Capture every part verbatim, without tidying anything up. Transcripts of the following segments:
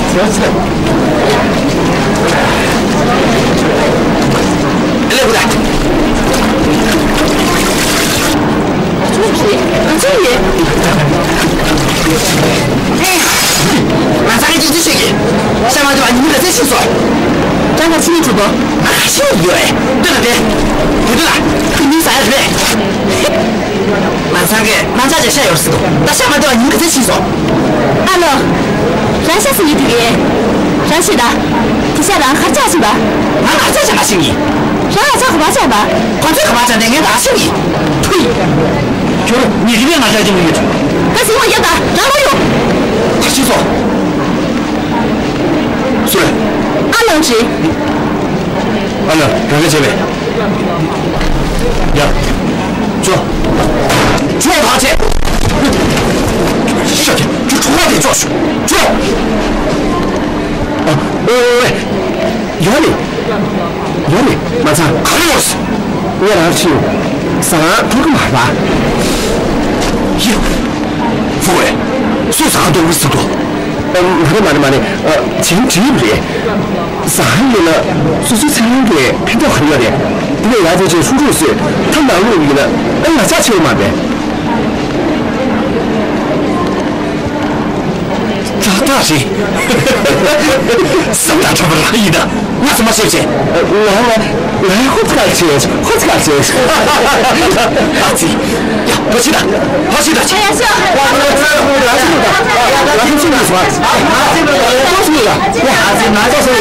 སླེབས་དང་། ང་ཚོ་ཡིན། ང་ཚོ་ཡིན། ཨེ། ང་ཚ་གི་ཅི་ཅི་ཞིག་གིས་ཤ་མ་དེ་བ་ཉིན་ག་ཚད་ཕྱིན་སོང་། ད་ང་ཕྱིན་འགྲོ་དོ། ང་ཕྱིན་ཡོད་རེད། ལྟོས་དང་དེ། དེ་ལྟོས་དང་། དེ་མིན་ཟ་ཡ་རེད་པས། ང་ཚང་གིས་ང་ཚ་ཅག་ཤ་ཡོད་ཟེར་འདུག་ད་ཤ་མ་བདེ་བ་ཉིན་ག་ཚད་ཕྱིན་སོང་། ཨ་ལོ། རང་ཤ་ཟ་ཡི་འདུག་གས། རང་ཤི་ད། དེ་ཤ་རང་གར་ཆག་ཕྱིན་པ། ང་ང་ཚ་ཅག་ང་ཤི་ཡིན། རང་ང་ཚ་ག་པར་ཆག་པ། ཁོ་ཚོས་ག་པར་ཆག་ནས་ངས་ད་ཤི་ཡིན། ཕུ་ཡིན། ཁྱོད་ཉིད་ཀྱི་ང་ཤ་ཅི་མི་ཡོད། ད་སྲིང་མོ་ཡབ་ད་རང་ལོ་ཡོང་། ད་ཤི་སོང་། སུ་རེད། ཨ་ལོང་ཅི། ཨ་ལ་རང་ག་བྱས་པས། ཡ། ཅོ། ཅོ་ད་བྱས། ཤ་ཁྱེད་ཁྱོད་ཁྲོ་བ་དེ་ཅོ་ཤོག་ཅོ། ཨ། ཨོ་ཨེ། ཡོད་རེད། ཡོད་རེད། མ་ཚང་ག་རེ་ཡོད། ངས་རང་ཕྱིན། ཟ་ཁང་ཕྲུ་གུ་མ་རེད་པ། ཡ། ཧྥུ་ཝེ། སུ་ཟ་ཁང་གཏོར་གི་ཟེར་འདུག་ཨ། མ་རེད་མ་རེད་མ་རེད། ཨ། བྱེད་འགྲིག་རེད། ཟ་ཁང་ཡིན་ན་སོ་སོའི་ཚེ་རིང་གི་ཕན་ཐོགས་ག་རེ་ཡོད་རེད། དེ་ནས་ཡར་དེ་ཆེ་ཧྲུག་ཧྲུག་བཟོས་ཐབས་ནང་བླུགས་ཡིན་ན་ཨ་ང་ཅག་ཆེ་བ་མ་རེད། ཏག་ཏག་རེད། བསམ་དང་འཁྲུལ་པ་རང་ཡིན་ན་ང་ཚོ་མ་ཤེས་བྱས། ང་ང་ང་ཧོ་ཚ་ཁ་བྱས་ཧོ་ཚ་ཁ་བྱས། ཨ་ཙི། ཡ་ཕ་ཕྱི་ད་ཕ་ཕྱི་ད་ཕྱི། ཡ་ཤོག་ང་ཚོ་ང་ཚོ་ང་ཚོ་ང་ཚོ་ང་ཚོ་ང་ཚོ།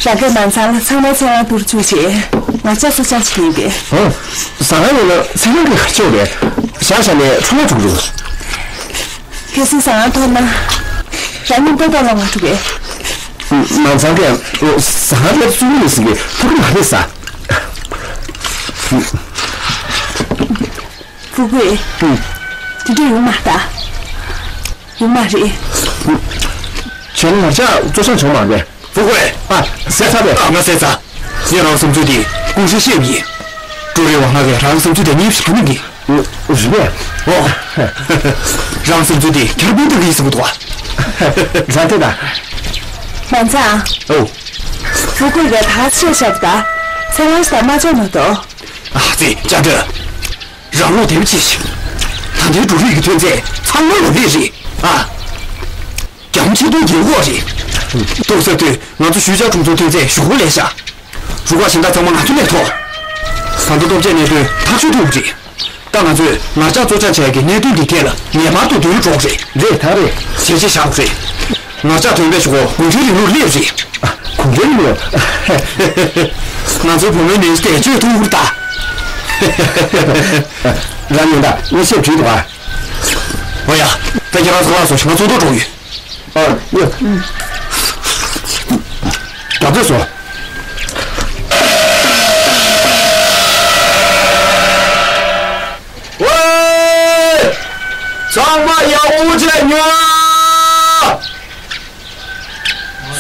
རང་གིས་མ་ཚང་ལ་ཚང་མའི་ཚེ་རང་བསྡུར་བཅུག་བྱས། ང་ཅག་གསོ་སྐྱོང་བྱེད་ཀྱི་ཡིན་པས། ཨོ། ཟ་ཁང་ཡོད་ན་ཚེ་རང་གི་གར་ཆོག་རེད། བཞག་བཞག་ནས་འཕྲོ་བརླག་འགྲོ་གི་རེད། གལ་སྲིད་ཟ་ཁང་མཐོང་ན། རང་ཉིད་ལྟ་ལྟ་ལ་མ་འགྲོ་གི། མ་ཚང་གིས་ཟ་ཁང་ལ་བཙུགས་ཡོད་ཟེར་གི་ཕྲུ་གུ་མ་རེད་ཟ། ཧྥུ་ཀུའེ། ཧུམ། དེ་འདྲ་ཡོང་མ་ད། ཡོང་མ་རེད། བྱས་ན་ང་ཅག་གཙོ་ཆང་བྱུང་མ་རེད། ཧྥུ་ཀུའེ། ཨ། ཟས་ཚར་བས། ཨ། ང་ཟས་ཚར། ངས་རང་བསམ་ཚུལ་དེ་ཀུང་ཧྲེ་བཤད་པ་ཡིན། ཀྲུའུ་རེན་ཝང་ལགས་ཀྱིས་རང་བསམ་ཚུལ་དེ་ཉིད་ཞིག་གི་མིན་གི། རེད་པས། ཨོ། རང་བསམ་ཚུལ་དེ་ཁྱར་པོ་འདུག་གི་ཡིན་བསམ་གི་འདུག་ཨ། རང་ལྟོས་དང་། མ་ཚང་། ཨོ། ཧྥུ་ཀུའེ་གིས་ད་ཆོས་བཤད་པ་ད། ཚེ་རང་ཞིག་ད་མ་བཅོས་མ་གཏོགས། ཨ་ཙི་ཅ་འདྲ། རང་ལོ་དེབ་ཆེ་ཞིག་ད་ལྟའི་འབྲུ་རིགས་ཀྱི་ཐོན་རྫས་ཚང་མ་ལོ་ལེགས་རེད་ཨ། རྒྱ་མོ་ཆེ་མཐོང་རྒྱལ་ཁོག་རེད། ཏོག་ཙམ་དུས་ང་ཚོ་ཞུས་ཅག་ཁྲུང་ཚོ་ཐོན་རྫས་ཞུ་སྒོ་ལས་བཞག་རུ་ཁག་གཞན་དག་ཚང་མ་ང་ཚོ་ལས་ཐོག་ད་ལྟ་སྟོབས་ཆེ་གནད་དོན་ཐག་གཅོད་ཐུབ་རེད། ད་ང་ཚོས་ངར་ལྕགས་བཙོ་སྦྱང་བྱ་ཡག་གི་གནད་དོན་འདི་ཐད་ལ་ངེས་པར་དུ་འདོན་རྒྱུ་གྲོགས་རེད། རེད་ད་རེད། བྱས་རྗེས་བཞག་དགོས་རེད། ང་ཅག་ཐོན་པའི་ཞོག་གོ་གུང་ཁྲན་རིང་ལུགས་སླེབས་རེད། ཨ། གུང་ཁྲན་རིང་ལུགས། ང་ཚོའི་བུ་མོའི་ནད་གཞི་དེ་བཅོས་ཐུབ་ཀྱི་རེད་ད། རང་ཉོན་དང་མི་ཤེས་བྲིས་འདུག་ཨ། ཨོ་ཡ། ད་ཁྱེད་རང་ཚོ་ལ་སོང་ང་ཚོ་ལྟོ་འགྲོ་གི་ཡོད། ཨ། ཡོད། རྒྱབ་རྩེ་སོང་། ཝེ། ཚང་མ་ཡག་པོ་བྱས་ཉོན།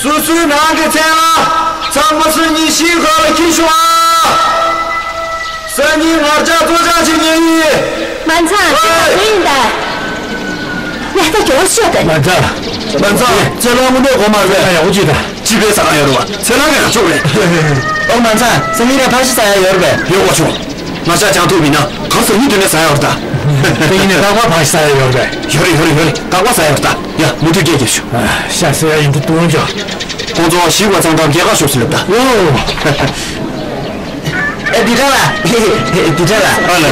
སོ་སོའི་ནང་གི་ཚལ་ལ་ཚང་མ་སང་ཉིན་ཤིང་ཁ་ལ་འཁྱེར་ཤོག་ཨ། སང་ཉིན་ངར་ལྕགས་བཙོ་སྦྱང་བྱེད་ཉན་ཡིན། མ་ཚང་ཁྱེད་ལ་ཡིན་ད། ངས་ད་གྱོང་ཤོད་དེ། མ་ཚང་། མ་ཚང་། ཚལ་ལ་དངོས་གནས་གོ་མ་རེད། ཡག་པོ་ཅིག་ད། སྤྱི་པའི་ཟ་ཁང་ཡོད་རེད་བ། ཚལ་ལ་ག་ཆོག་རེད། ཨོ་མ་ཚང་། སང་ཉིན་ནས་ཕ་ཤི་ཟ་ཡ་ཡོད་རེད་པས། ཡོད་གོ་ཆོག་ང་ཅག་ཅང་ཐུག་མིན་ན་གང་ཟག་མི་དུས་ནས་ཟ་ཡོད་ད། དེ་ཡིན་ནས་རྟག་པར་ཕ་ཤི་ཟ་ཡ་ཡོད་རེད། ཡོད་རེད་ཡོད་རེད་ཡོད་རེད། རྟག་པར་ཟ་ཡོད་ད། ཡ་མུ་མཐུད་སྐད་རྒྱབ་ཤོག་ཤ་ཟ་ཡ་ཡིན་དུ་དུང་ཅོ། ཁོང་ཚོ་ཞིག་པ་ཚང་ཚང་སྐྱེ་ཁ་ཤོག་ཟེར་ལབ་ད། ཨོ། ཨེ་བི་ཀྲ་ལ། བི་ཀྲ་ལ། ཨ་ལ།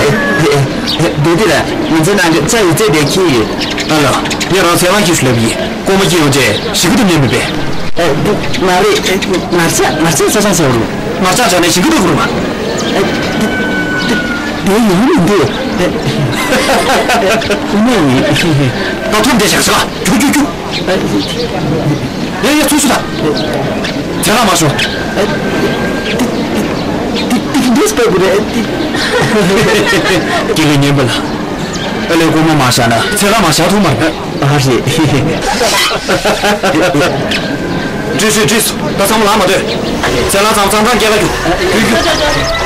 བི་ཏི་ལ། ང་ཚོའི་ནང་གི་ཅ་ཡི་རྩེ་དེ་ཁྱེར་ཡོད། ཨ་ལ། ངས་རང་ཚལ་ཁང་ཁྱེར་ཤོག་ལབ་ཡིན། རྐང་མ་སྐྱེ་ཡོང་རྗེས་ཞིག་གི་དུ་མཉམ་མི་པས། ཨེ། འདི་མ་རེད། ངར་ལྕགས་ངར་ལྕགས་བཙོ་སྦྱང་བྱེད་རུང་། ངར་ལྕགས་བྱས་ནས་ཞིང་ཁ་འདུག་རུང་། ཨེ། འདི་འདི་འདི་ཡང་མི་འདུག་ཨེ། དངོས་གནས་ཡིན། ད་ཐུམ་དེ་བཞག་བཞག་རྒྱུག་རྒྱུག་རྒྱུག་ཡ་ཡ་ཚུར་ཤོག་ད། ཚེ་རང་མ་ཤོག་འདི་འདི་འདི་སྤེ་དགོས་རེད། དེ་ལས་ཉན་པ་ལ། ཨ་ལས་སྒོ་མ་མ་བཞག་ན་ཚེ་རང་མ་བཞག་ཐུབ་མ་རེད། ཨ་རེད། འགྲིག་སོང་འགྲིག་སོང་། ད་ཚང་མ་ལངས་མ་སྡོད། ཚེ་རང་ཚང་ཚང་ཚང་སྐྱེལ་ག་རྒྱུགས་རྒྱུགས་རྒྱུགས།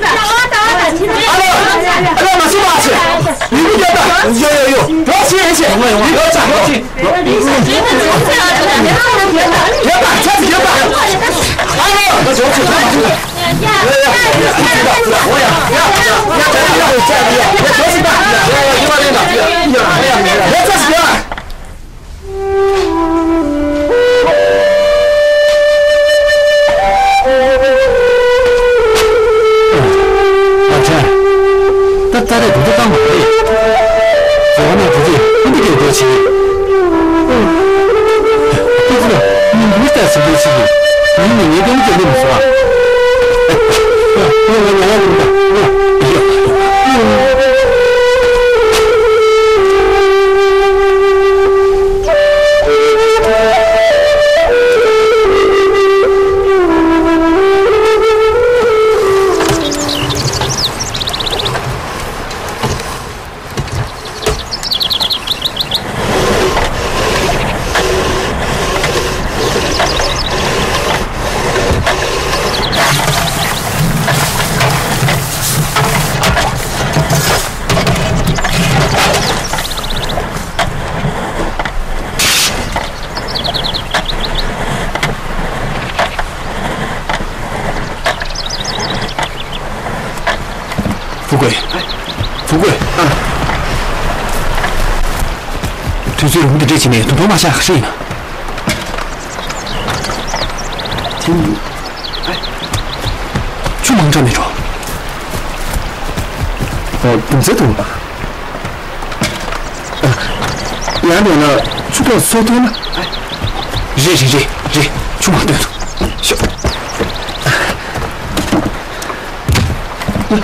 ཨ་ལོ། ཨ་ལོ། མ་སུ་མ་ཆེ། མི་བུ་རྒྱབ་པ། ཡོ་ཡོ་ཡོ། ལོག་ཕྱིན་ཡིན་ཆེ། ཡོ་ཆ། ལོག་ཕྱིན། རྒྱབ་པ། ཆ་ཚིག་རྒྱབ་པ། ཨ་ལོ། ཡོ་ཡོ། ཡོ་ཡོ། ཧྥུ་ཀུའེ། ཧྥུ་ཀུའེ། ཨ། དུས་ཚོད་རིང་པོ་འདི་འདྲས་བྱས་ནས་དུམ་བུ་མ་བཞག་ག་ཧྲི་ཡིན་ན། དེ་ནི། ཆུ་མང་དྲགས་མེད་འགྲོ། ཨ། དུམ་ཚད་དུ། ཡང་མིན་ན་ཆུ་ཐོག་སོ་ཐོན་ན། རེད་རེད་རེད་རེད། ཆུ་མ་བཏོན་ཐུབ་ཤོག་ཡ།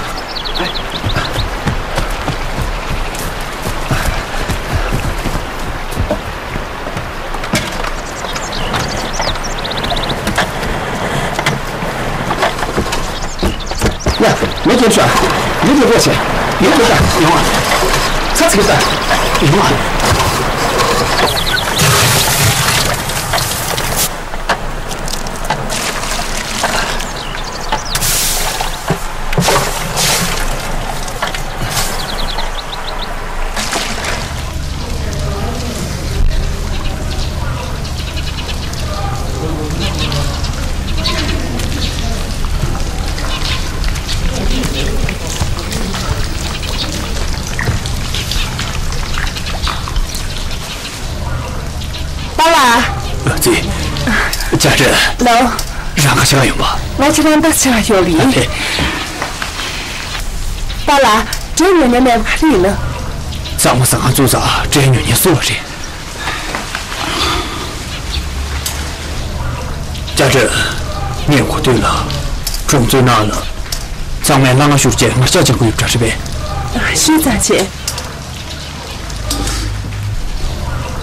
མེ་སྐྱེལ་ཤོག་མེ་སྐྱེལ་དགོས་ཆེ། མེ་སྐྱེལ་ད། ཡོང་བ། ཚ་ཚིག་ད། ཡོང་བ། པཱ་ལགས། ཙི། ཅ་ཀྲེན། ལགས། རང་ག་ཆ་ག་ཡོང་པ། ང་ཁྱེད་རང་ད་ཆ་ག་ཡོང་རེད། ཨ་ཕེ། པཱ་ལགས། འབྲས་ཉོ་མཁན་མེད་པ་ག་རེ་ཡིན་ན། གཙང་མ་ཟ་ཁང་བཙུགས་ཙང་འབྲས་ཉོ་མཁན་སུ་ལ་རེད། ཅ་ཀྲེན། ངས་གོ་དུས་ལ། གྲོང་ཚོའི་ནང་ལ། གཙང་མས་སླ་ང་ཤུར་བཅད་ངར་ལྕགས་སྦྱང་གི་ཡོད་པ་འདྲ་རེད་པས། ཤེས་ཙང་བྱས།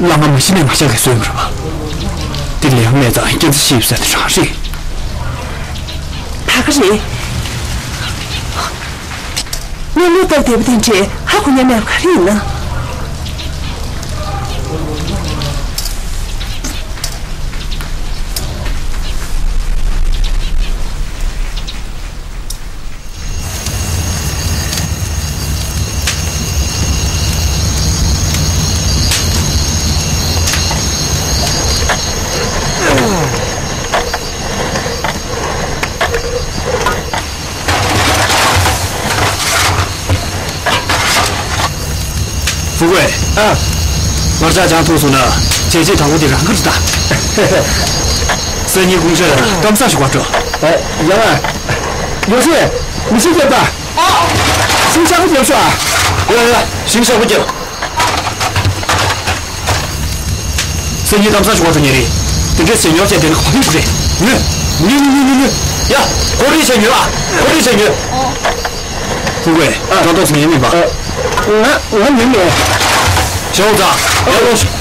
བླ་མ་མ་གཞི་ནས་མ་ཤག་གི་སྲོལ་མི་རེད་པ། དེ་ལས་ཡང་མེད་ཙང་སྐྱེ་འཚར་ཤི་ཡོད་ཟེར་དེ་རང་རེད། ད་ག་རེད། ངས་བློ་སྟོབས་བདེ་པོ་དེ་འདྲས་ཧ་གོ་ཉན་མེད་པ་ག་རེ་ཡིན་ན། ཧྥུ་ཀུའེ། ཨ། ངར་ལྕགས་སྦྱང་ཐུབ་སོང་ན་བྱས་རྗེས་དང་པོ་དེ་རང་གི་རེད་ད། སང་ཉིན་དགོང་ཞག་སྐམ་ས་ཞིག་བར་འགྲོ། ཨ། ཡ། ཡོ་ཤི། མི་ཤི་རྒྱབ་ད། ཨ། ཤིང་ཤག་པོ་རྒྱབ་ཤོག་ཨ། ཡ་ཡ། ཤིང་ཤག་པོ་རྒྱབ། སང་ཉིན་དམ་ས་ཞུ་བ་དུ་ཉེ་རེད། དེ་འདྲའི་ཟས་ཉོ་བྱས་དེ་ནི་གོ་རིག་རེད། ཉོས། ཉོས་ཉོས་ཉོས་ཉོས། ཡ། གོ་རིག་བྱས་ཉོས་ཨ། གོ་རིག་བྱས་ཉོས། ཧྥུ་ཀུའེ། ཨ། ཏོག་ཙམ་ཉན་མིན་པ། ཨ། ང་ང་ཉན་མེད། ཞའོ་ཙང་། ཡར་ལོངས་ཤོག་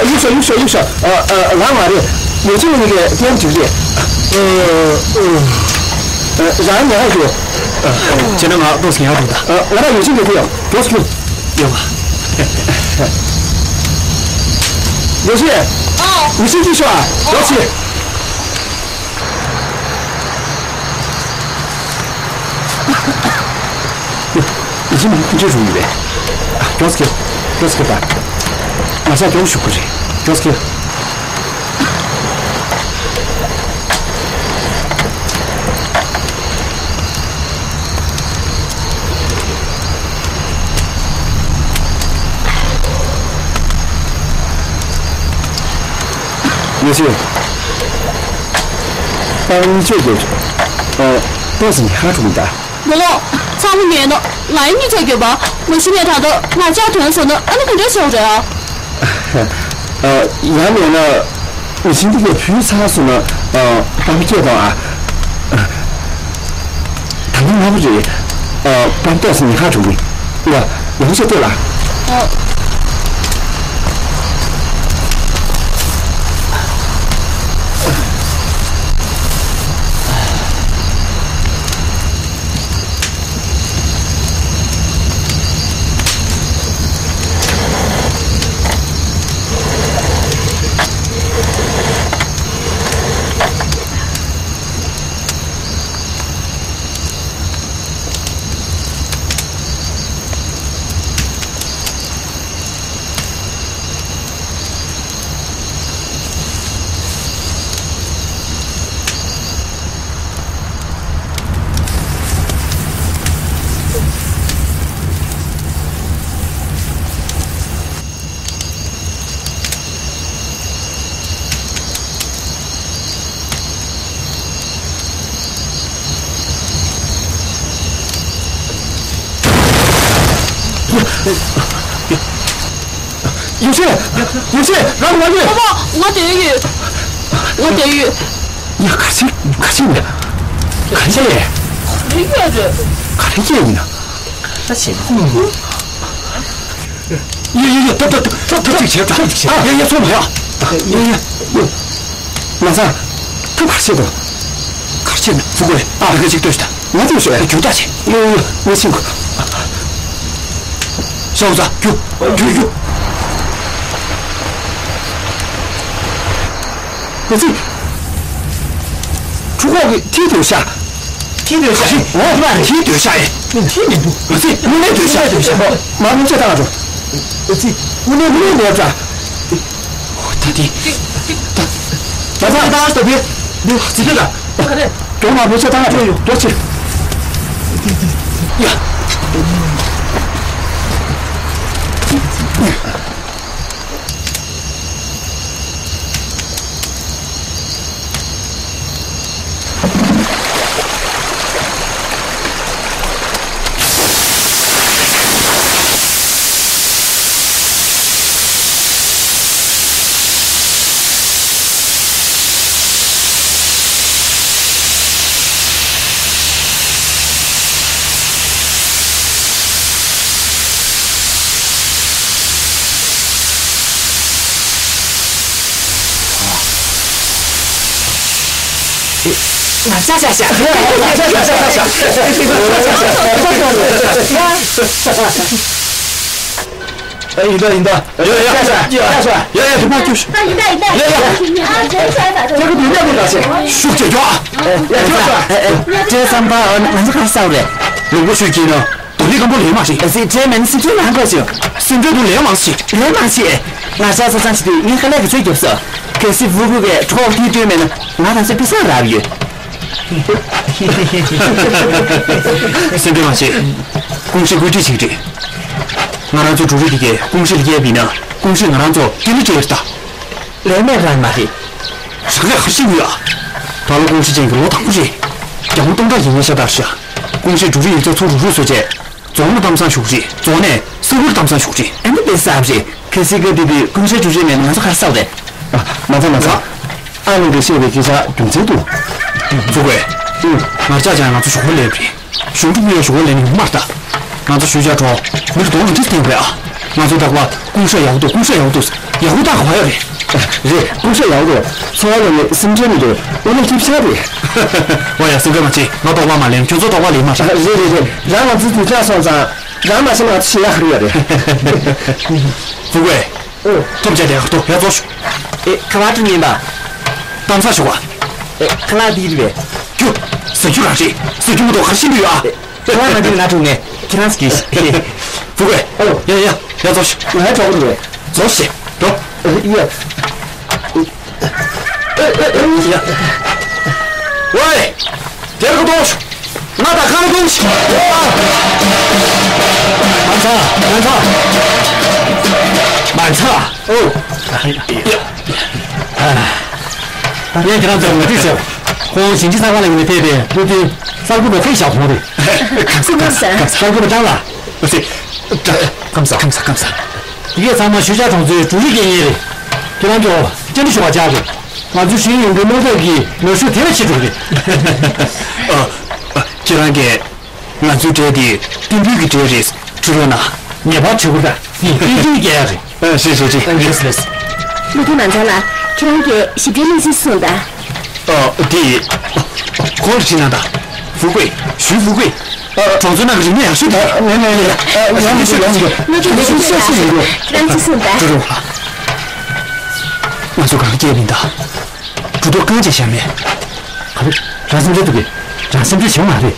གཡུག་ཤོག་གཡུག་ཤོག་གཡུག་ཤོག་ཨ། ཨ། ང་མ་རེད། ཉེ་ཆུང་གཉིས་ཀས་སྐད་འགྲིག་རེད། ཨ། ཨ། རང་ཉལ་ཡོད། ཨ། བྱས་ན་ང་ཏོག་ཙམ་ཉལ་འགྲོ་ད། ཨ། ང་རང་ཡོ་ཆེན་གྱི་དེ་ཡང་མགྱོགས་སུ་ཁྱེར། ཡོད་པ། ཡོ་ཆེན། ཨ། མི་ཤེས་ཀྱི་ཤོག་ཨ། ཡོ་ཆེན། ཡི་ཆེན་མི་འདྲེ་རུ་ཡོད་པས། ཨ། མགྱོགས་སུ་ཁྱེར། མགྱོགས་སུ་ཁྱེར་ད། ང་ས་མགྱོགས་ཞུགས་ཀྱི་རེད། མགྱོགས་སུ་ཁྱེར། ཡེ་ཤེས། ད་གཉིད་ཆད་རྒྱབ། ཨ། ཏོག་ཙམ་ཉལ་ཁ་གྲུང་ད། མོ་ལོ། ཚང་མ་ཉལ་ན་ང་ཡི་གཉིད་ཆད་རྒྱབ་པ། མ་གཞི་ནས་ད་ལྟ་ང་ལྕགས་ཐོན་སོང་ན་ཨ་ནི་ག་འདྲ་བྱེད་དགོས་རེད་ཨ། ཨ། ཡང་མེད་ན། མི་ཤིང་འདི་གས་བུད་ཚར་སོང་ན། ཨ། པགས་པ་སྐྱེས་དང་ཨ། ད་ནི་ང་ ཨོ་རེད། ཨ། པར་ཏོག་སི་ཉི་ཁ་འགྲོ་གི། ང་ཡང་ཤེས་ལྟོས་ལ། ཨོ། ཡེ་ཤེས། ཡེ་ཤེས། རང་ང་ཡོད། ཨ་ཕ། ང་དེར་ཡོད། ང་དེར་ཡོད། ཡ། ག་ཚིག་ག་ཚིག་ནས། ག་རེ་བྱས། ག་རེ་བྱས་རེད། ག་རེ་བྱས་ཡིན་ན། ད་བྱས། ཡ་ཡ་ཡ། ཐབས་ཐབས་ཐབས་ཐབས་ཅིག་བྱས། ཐབས་ཅིག་བྱས། ཡ་ཡ། ཚོར་མ་ཡ། ཡ་ཡ། ང་ཚ། ཐབས་ག་རེ་བྱས་འདུག་ག་རེ་བྱས་ན། ཕུ་གུ། ཨ། ད་ག་ཅིག་ལྟོས་ཤིག་ང་ལྟོས་ཤིག་རྒྱུགས་ཐག་ཆོད། ཡ་ཡ་ཡ། ང་ཕྱིན་གོ། ཤ་བོ་ཚ། རྒྱུགས་རྒྱུགས་རྒྱུགས། ཨ་ཙི། ཕྲུ་གུ་གིས་ཁྲིད་སྡོད་ཤག་ཁྲིད་སྡོད་ཤག་ཨོ། ཁྲིད་སྡོད་ཤག་ཨེ། ཁྲིད་མི་འདུག་ཨ་ཙི། དངོས་གནས་སྡོད་ཤག་སྡོད་ཤག་མ་མི་ཚེ་བཏང་འགྲོ། ཨ་ཙི། དངོས་གནས་དངོས་གནས་འགྲོ། ད་དེ། ད། ད་ད་ད་ད་དེ། དེ་ཙི་དེ་ད། ག་རེ། གྲོགས་མ་བུ་ཚོ་ད་ང་འགྲོ་ཡོང་འགྲོ་ཕྱིར། ཡ། ང་ཤ་ཤ་ཤ། ཨ། ཡིན་ད་ཡིན་ད། ཡ་ཡ་ཡ་ཡ། ཡ་ཡ། ཡ་ཡ། དེ་མ་ཁྱོད་ཤོག་ཡ་ཡ། ཁྱོད་ཀྱི་དུས་ནས་མི་འདྲ་ཞིག་ཤུགས་ཆེ་ཡོད་ཨ། ཡ་ཁྱོད་ཤོག་ཨ། ཨ། ཨ། ཨ། ང་ཚོ་ག་ས་རེད། ལུང་པ་ཤོད་ཀྱིན་ན། དོ་ལི་སྐམ་པོ་ལས་མ་ཤེས། ཨ་ཙི། ཁྲེལ་མེད་ན་སེམས་ཁྲལ་མ་དགོས་ཤིག་སེམས་ཁྲལ་དུ་ལས་མང་ཤིག་ལས་མང་ཤིག་ང་ཤ་ཚ་ཚང་ཞིག་དུས་ངས་ཁ་ལག་གི་ཚོད་རྒྱབ་སོ། གལ་སྲིད་ཕྲུ་གུ་གི་གྲོགས་མཐུན་སྟོན་མེད་ན་ང་རང་ཚོ་དཔེ་བཟང་རག་ཡོད། སེམས་ཁྲལ་མ་བྱེད། ཀུང་ཧྲེ་བཀོད་སྒྲིག་བྱེད་ཀྱི་རེད། ང་རང་ཚོ་འབྲུ་རིགས་དེ་གས་ཀུང་ཧྲེ་ལ་སྐྱེལ་བ་ཡིན་ན་ཀུང་ཧྲེ་ང་རང་ཚོ་སྐྱེལ་ལེ་སྤྲད་ཡོད་ད། ལས་མེད་རང་མ་རེད། རང་ལས་ཁར་ཤི་ཡོད་ཨ། ད་ལོ་ཀུང་ཧྲེ་ཅན་གྱི་ལོ་དང་པོ་རེད། རྒྱ་མོ་སྟོང་ཕྲག་ཡིན་ངེས་ཤ་སྟག་ཤ། ཀུང་ཧྲེ་འབྲུ་རིགས་ཡིག་ཚགས་ཚུར་རུག་རུག་བཟོ་བྱས། རྫོང་ལ་གཏམ་བཟང་ཞུགས་རེད། རྫོང་ནས་ས་ཁུལ་གཏམ་བཟང་ཞུགས་རེད། ཨ་ནི་དཔེ་གསར་རེད། གལ་སྲིད་སྐབས་དེ་དུས་ཀུང་ཧྲེ་འབྲུ་རིགས་མེད་ན་ང་ཚོ་ག་རེ་ཟ་བ་རེད། ཨ། མ་ཚ་མ་ཚ། ཨ་ལུང་གིས་བཤད་པའི་སྐད་ཆ་རྒྱུ་མཚན་འདུག་འཛུགས་དགོས། ཨུ། ངར་ཅག་ཅང་ང་ཚོ་ཞོགས་པ་ལེན་རེད། གཞུང་འབྲུ་ཕུལ་ཡ་ཞོགས་པ་ལེན་ཡོང་མ་རེད་ད། ང་ཚོ་ཞུ་བྱ་གྲོགས་མི་གདོང་ལ་འདྲི་སྟེང་རེད་ཨ། ང་ཚོ་རྟག་པར་ཀུང་ཧྲེ་ཡག་པོ་འདུག་ཀུང་ཧྲེ་ཡག་པོ་འདུག་ཡག་པོ་ད་ག་བ་ཡོད་རེད། རེད། ཀུང་ཧྲེ་ཡག་པོ་འདུག་འཚོ་བ་ལ་ནི་སེམས་ཁྲལ་མི་འདུག་དངོས་གནས་སྐྱིད་ཤག་རེད། ཨོ་ཡ། སེམས་ཁྲལ་མ་བྱེད། ང་རྟོགས་པ་མ་ལེན། ཁྱོད་ཚོ་རྟོགས་པ་ལེན་མ་རེད། རེད་རེད་རེད། རང་ང་ཚོ་དུས་ཚོད་སོང་ཙང་རང་མ་ཤེས་ན་ང་ཚོ་ཤེས་ཡག་ག་རེ་ཡོད་རེད། ཕུ་གུ། ཨོ། ཐུབ་བྱས་དེ་ཧ་ཐོ་ཡ་ཚོ་ཤོག་ཨེ། ཁ་བ་ཀྲི་ཉན་པ། གཏམ་ས་ཤོག་བ། ཨེ། ཁ་ལག་འདི་རེད་པས། ཁྱོད། ཟ་རྒྱུ་རང་རེད། ཟ་རྒྱུ་མ་གཏོགས་ག་རེ་ཤེས་ཀྱི་ཡོད་ཨ། ཨེ། ཁ་ལག་མ་འདི་ན་དྲུག་ནས་ཁྱེད་རང་ཟ་གི། ཕུ་གུ། ཨོ། ཡ་ཡ་ཡ་ཚོ་ཤོག་ང་ཡ་གྲོགས་རེད། ཚོ་ཤེ། འགྲོ། ཨེ། ཡ། ཝེ། དེར་གོ་དོ། ང་ད་གང་དུ། མ་ཚ། མ་ཚ། མ་ཚ། ཨོ། ཡ། ངས་ཁྱེད་རང་ཚོར་ངོ་སྤྲོད་བྱེད། ཁོང་ཞིང་ཆེན་གསར་པ་ལ་ཡིན་ནས་ཕེབས་པའི་སློབ་སྟོན་གསར་འགོད་པ་ཕེབས་བཞག་ཁོང་རེད། གང་ཟག་གང་ཟག་གང་ཟག་གསར་འགོད་པ་ཀྲང་ལགས། ཨོ་སི། ཀྲང་། གང་ཟག་གང་ཟག་གང་ཟག་དེ་གས་ཚང་མ་ཞུ་བྱ་གྲོང་ཚོའི་འབྲུ་རིགས་རྒྱལ་ཡས་རེད། ཁྱེད་རང་ཚོ་བཅར་འདྲི་ཞུ་བར་བཅར་རེད། ང་ཚོའི་ཞིང་ཡོང་གི་དམག་འཐབ་ཀྱི་ལོ་ཤུགས་དེ་བས་ཆེ་འགྲོ་གི་རེད། ཨ། ཨ། ཁྱེད་རང་གིས། ང་ཚོའི་གྲས་དེ་རྟེན་འབྲེལ་གྱི་གྲས་རེད། ཁྲིད་རོགས་གནང་། ངེས་པར་བྱེད་དགོས་ད། ངས་རྟེན་འབྲེལ་རྒྱག་ཡ་རེད། ཨ། ཤེས་ཤེས་ཤེས། ལགས་ལགས། སློབ་དཔོན་ནང་ཚང་ལགས། ཁྱེད་རང་གིས་ཞིབ་ཕྲའི་གནས་ཚུལ་གསུངས་དང་། ཨ། དེ། ཁོང་ལ་དྲིས་ན་ད། ཧྥུ་ཀུའེ། ཞུས་ཧྥུ་ཀུའེ། ཨ། གྲོང་ཚོའི་ནང་གི་རིག་གནས་ཡག་ཤོས་དེ། ཨ། ནས་ནས་ནས། ཨ། ཡང་ཞུ་ཡང་ཞུ། སློབ་དཔོན་ནང་ཚང་ལགས། ཁྱེད་རང་ཚུལ་གསུངས་དང་། ཀྲུའུ་རུང་། ང་ཚོ་གང་སྐྱེས་མིན་ད། གྲུ་ཐོག་རྐང་རྗེས་བཞག་མེད། ག་རེ། རང་སེམས་ཁྲལ་འདུག་གི། རང་སེམས་ཁྲལ་བྱེད་མ་རེད།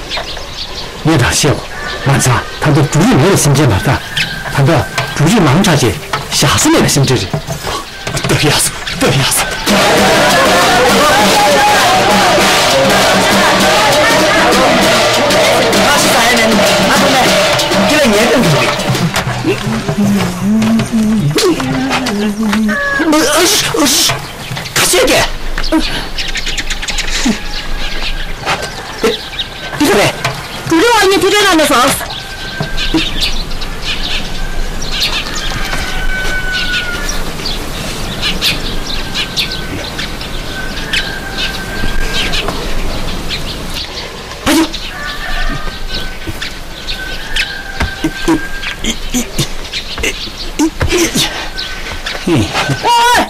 ངས་རང་བཤད་གོ། ང་ཚང་ད་ལྟ་འབྲུ་རིགས་མེད་ལ་སེམས་ཁྲལ་མ་རེད་ད། ད་ལྟ་འབྲུ་རིགས་མང་དྲགས་རྗེས་བཞག་ས་མེད་ལ་སེམས་ཁྲལ་རེད། སྟབས་ཡག་སོང་། སྟབས་ཡག་སོང་། ཁ་ཤས་ཀྱིས། འདི་ག་རེད། འབྲུ་རིགས་དབང་ཉིད་ཐུགས་ཁྲལ་གནང་ན་བཟང་། ཨ་ཡོ། ཨོ།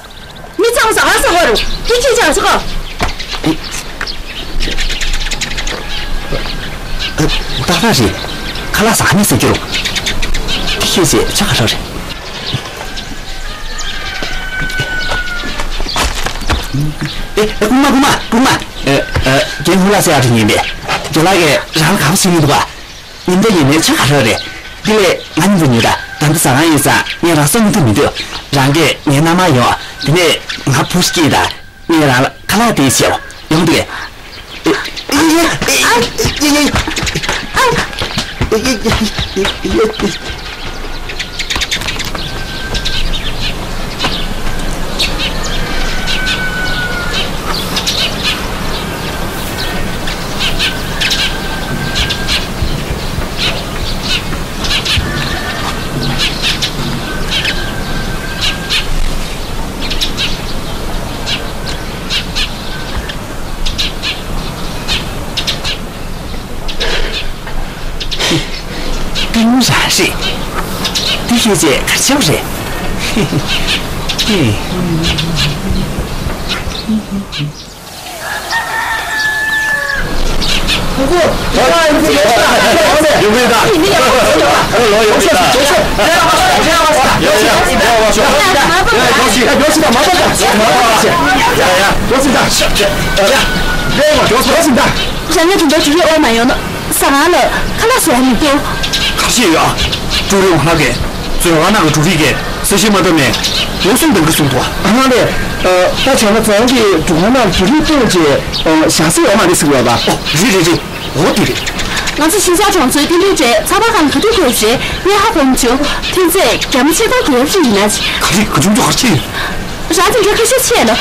མི་ཚང་མ་ཟ་ཁང་ཟ་བ་རུ་དེ་ཁྱེད་ཅག་ཟ་ཁང་། ཏག་ཏག་རེད། ཁ་ལག་ཟ་ཁང་ནས་ཟ་རྒྱུ་རུ། དེ་ཁྱེད་ཅག་ཆ་ག་རང་རེད། ཨེ། ཨེ། སྐུ་ངོ་མ། སྐུ་ངོ་མ། ཨེ། ཨེ། རྒན་ཧུ་ལ་ཟེར་ཡག་ཅིག་ཉན་པས། རྒན་ལགས་ཀྱིས་རང་ལ་ག་པར་ཟེར་གྱི་འདུག་ག། ཉིན་ལྟར་ཡིན་ནའི་ཆ་ག་རང་རེད། འདི་ལས་ང་ཉིན་དུ་ཉོས་ད། ད་ལྟ་ཟ་ཁང་ཡིན་ཙང་ངས་རང་སོ་ཉིན་དུ་མི་འདོད། རང་གིས་ངའི་མནའ་མར་ཡོང་། དེ་ནས་ང་བུ་ཞིག་སྐྱེས་ད། ངས་རང་ལ་ཁ་ལག་དེ་བྱེད་ཡོང་དུས། ཏིང་རང་རེད། འདི་ཤེས་བྱས་ག་རེ་བྱས་པ་རེད། རང་ཉིད་དེ་འདྲ་འགྲོ་རེ་འོང་མ་ཡོང་ན་ཟ་ཁང་ལ་ཁ་ལག་བཟོ་ཡ་མི་འདུག་ག་རེ་བྱས་ཡོད་ཨ། ཀྲུའུ་རེན་ཧོང་ལགས་ཀྱིས་མཛོད་ཁང་ནང་གི་འབྲུ་རིགས་ཀྱི་གསལ་བཤད་མ་བཏབ་ནས་འོ་གསུམ་འདང་གི་གསུངས་འདུག་ཨ་ནི་རེད། ད་བྱས་ན་རྫོང་གི་འབྲུ་ཁང་ནང་འབྲུ་རིགས་སྟོན་བྱས་བཞག་ས་ཡོད་མ་རེད་ཟེར་གྱི་ཡོད་པ། ཨོ་རེད་རེད་རེད། འོ་དེ་རེད། ང་ཚོ་ཞིང་ཆགས་གྲོང་ཚོའི་རྟེན་འབྲེལ་གྲས་ཚགས་པར་ཁང་ལ་ག་དུས་བཀོད་པ་རེད། ངས་ཧ་གོ་མི་བྱུང་། ཐོན་རྫས་རྒྱ་མ་ཆེ་མཐོང་རྒྱལ་རབས་ཅིག་ཡིན་ན་ཅི། ག་རེ་ག་ཅུང་ཅུང་ག་རེ་བྱས་ཡོད། རང་དེ་འདྲའི་ཁ་ཤས་ཆེ་ལ།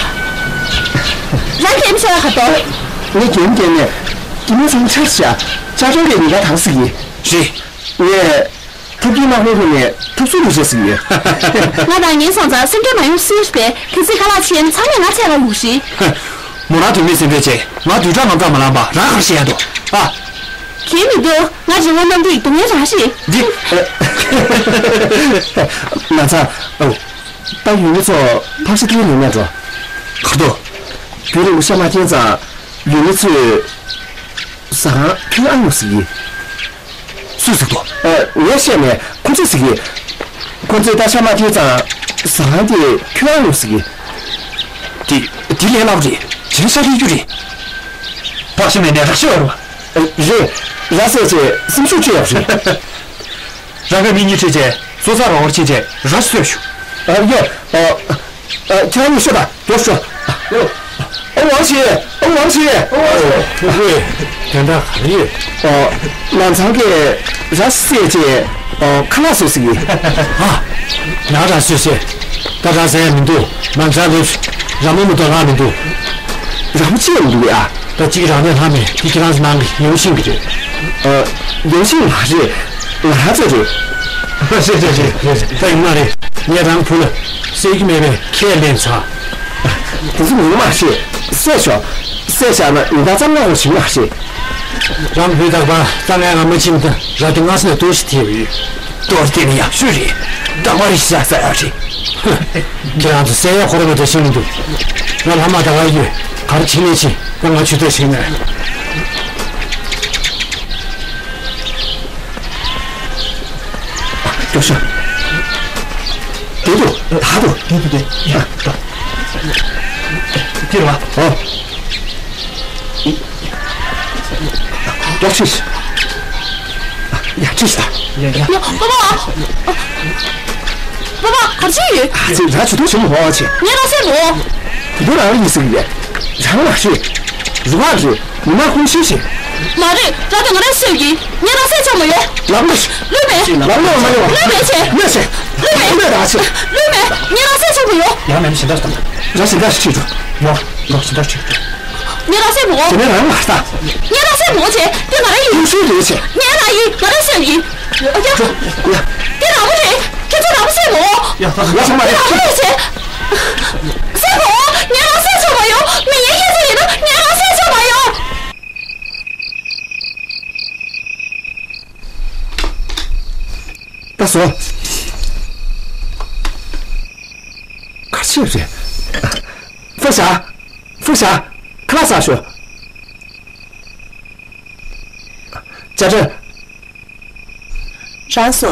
རང་རྒན་ཤ་ཁ་དོ། ངས་རྒན་རྒན་ནས་དེ་མིན་ཚང་ཆར་བྱ་ཅ་ཅོ་གའི་ཉི་ག་དང་ཟིག་ཡིན། རེད། ངས་ཐབས་ཀྱི་དམག་མི་ཁོ་ནས་ཐབས་སུ་ལུས་བྱས་ཟིག་ཡོད། ང་དང་ངའི་སོང་ཙང་སེམས་ཁྲལ་མ་ཡོང་སྲིད་པས་ཁ་ཚིག་ཁ་ལག་ཆེན་ཚང་མས་ང་ཆད་ལ་ཡོང་ཞིག་མོ་རང་དོན་མེད་སེམས་ཁྲལ་བྱས། ང་བདུན་ཕྲག་ལྔ་ཕྲག་མ་ལངས་པ་རང་ག་རེ་བྱེད་ཡ་འདུག་ཨ། གལ་མི་འདུག་ང་རི་བོ་གནམ་རིག་སྡུག་བསྔལ་རང་ཤི། འདི། ན་ཚ། ཨོ། ད་ཡུལ་མི་ཚོ་ཕག་ཤ་སྟེར་ལེན་ན་འགྲོ། གར་འགྲོ། རྒྱུན་རིང་པོ་ཤ་མ་སྟེར་ཙང་ཡུལ་མི་ཚོས་ཟ་ཁང་ཁྱོན་ཨ་ཡོང་ཟེར་གྱི། སུས་ཟེར་འདུག་ཨ། ངས་བཤད་ནས་ཁོ་ཚོས་ཟེར་གྱི། ཁོ་ཚོས་ད་ཤ་མ་སྟེར་ཙང་ཟ་ཁང་དེ་ཁྱོན་ཨ་ཡོང་ཟེར་གྱི། དེ་དེ་ལས་སླ་པོ་རེད། ཇི་ལྟར་ཤ་སྟེར་རྒྱུ་རེད། ཕག་ཤ་མེད་ནས་ར་ཤི་བ་རུ། རེད། ར་བཟས་བྱས་སེམས་ཤུགས་བཅོས་ཡག་རེད། རང་གི་མི་གཉིས་ཁྲིད་བྱས་ཚོ་ཚ་ར་བར་ཕྱིན་བྱས་ར་གསོས་ཞུ། ཨ་ཡོ། ཨ། ཨ། ཁྱེད་གཉིས་ཤོག་དང་། ཡོ་ཤོག་ཨ། ཨོ་ཝང་ཞི། ཨོ་ཝང་ཞི། ཨོ་ཝང་ཞི། ཨོ་ཝེ། དོན་དག་ག་རེ་ཡོད། ཨོ། ནང་ཚང་གི་ར་བཟས་བྱས། ཨོ། ཁ་ལག་བཟོས་ཟིག་ཡིན། ཨ། ཡང་ར་བཟས་བྱས། ད་ར་བཟས་ཡ་མི་འདུག་ནང་ཚང་ལོས། ར་མོ་མི་འདུག་ལྷག་མི་འདུག་ར་མོ་ཅི་ཡང་མི་འདུག་ཨ། ད་གཅིག་རང་ནས་ལྷག་མེད། དེ་ཁྱེད་རང་ཚོ་ནང་གི་ཡོ་ཤིང་གི་རེད། ཨ། ཡོ་ཤིང་མ་རེད། ང་རང་ཚོ་རེད། རེད་རེད་རེད་རེད། ད་ཡིན་ན་རེད། ངས་རང་བུ་ལ་བསད་ཀྱི་མེད་པས་ཁས་ལེན་ཚར། དེ་ཚོ་ངོ་མ་རེད། བསད་ཤོག་བསད་བཞག་ན་ཉིན་ལྟར་ཙམ་ལ་འོ་ཞིང་མ་རེད། རང་བུ་དག་པ་ཙང་ངས་ང་མ་ཕྱིན་ད་ར་དེ་སྔ་ས་ནས་ལྟོས་ཤིག་ཐེབས་ཡོད། ལྟོས་དེ་ནི་ཡག་ཤོས་རེད། འདང་བ་རེ་ཤ་ཟ་ཡག་རེད། ཁྱེད་རང་ཚོ་ཟས་ཡག་ཁོ་ར་མ་ད་ཤི་མི་འདུག་ང་ལྷ་མ་ད་ག་ཡོད། གར་ཕྱིན་ནས་ཕྱིན་ད་ང་ཆུ་ཚོད་ཕྱིན་ནས། སྐྱོ་ཤོག་དེ་དུ་ད་དུ་དེ་དུ་དེ་ཡ་ད་དེ་ར་ཨོ། ཡ་ཁྲིས། ཡ་ཁྲིས་ད། ཡ་ཡ། ཡ་པ་པ། པ་པ་གར་ཆི་ཡོད། ཨ་ཙི་ར་ཆུ་ཐུག་ཆེན་མོ་བ་ཆེ། ངས་རང་སེམས་མོ། དེ་དུ་རང་ཡིན་ཟིག་ཡ། རང་ལ་ཤི། རུ་བ་རེད། མི་མ་ཁུངས་ཤིག་ཤིག་མ་རེད། ར་དེ་ང་རང་སེམས་ཡིན། ངས་རང་སེམས་ཆོག་མ་ཡོད། ལག་ལོ། ལུས་མེད། ལག་ལོ་མ་ཡོང་། ལུས་མེད་ཆེ། ལུས་མེད། ལུས་མེད་ར་ཆེ། ལུས་མེད། ངས་རང་སེམས་ཆོག་མ་ཡོད། ཡང་མེད་ན་ཞིང་ཁར་ལྟ། ར་ཞིང་ཁར་ཞིག་ཁྲིད་འགྲོ། ཡོང་། ཡོང་ཞིང་ཁར་ཁྲིད་འགྲོ། ངས་རང་སེམས་མོ། དེ་ནས་རང་ལ་ལྟ། ངས་རང་སེམས་མོ་ཆེ། དེ་ང་རང་ཡིན། ཡུལ་ཤུལ་རེད་ཆེ། ངས་རང་ཡིན། ང་རང་སེམས་ཡིན། ཡ། ཡ། དེ་རང་མོ་རེད། ཁྱེད་ཚོ་རང་མོ་སེམས་མོ། ཡ། ད་ང་སེམས་མ་རེད། དེ་རང་མོ་རེད་ཆེ། སེམས་མོ། ངས་རང་སེམས་ཆོག་མ་ཡོང་། མི་ངན་ཁྱེད་ཚོ་ཡིན་ན་ངས་རང་སེམས་ཆོག་མ་ཡོང་། ད་སོ། ག་ཚོད་རེད། ཧྥུ་ཞ། ཧྥུ་ཞ། ཁ་ལག་ཟ་ཤོག་ཅ་ཅ། རང་སོ།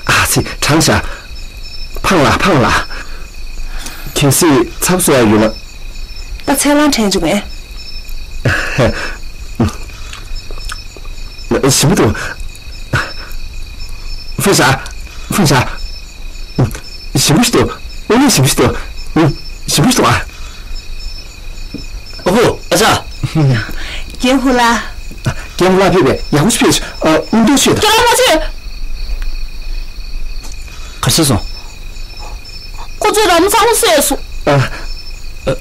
ཨ་ཙི། གྲང་ཤག་ཕངས་ལ་ཕངས་ལ། གལ་སྲིད་ཚབ་གསོ་ཡ་ཡོད་ན། ད་ཚལ་ལང་དྲན་བྱུང་ངས། ཞིམ་པོ་འདུག་ཧྥུ་ཞ། ཧྥུ་ཞ། ཞིམ་པོ་ཞིག་འདུག་དངོས་གནས་ཞིམ་པོ་ཞིག་འདུག་ཞིམ་པོ་ཞིག་འདུག་ཨ། ཨོ་ཧོ། ཨ་ཅག་རྒན་ཧུ་ལ། རྒན་ཧུ་ལ་ཕེབས་པས་ཡག་པོ་ཞིག་ཕེབས། ཨ། སྔོན་འགྲོ་ཆེད་དུ། ཁྱེད་རང་མ་ཚོས། ག་རེ་སོང་། ཁོ་ཚོས་རང་མོ་ཚང་མ་བསད་སོང་། ཨ། ཨ།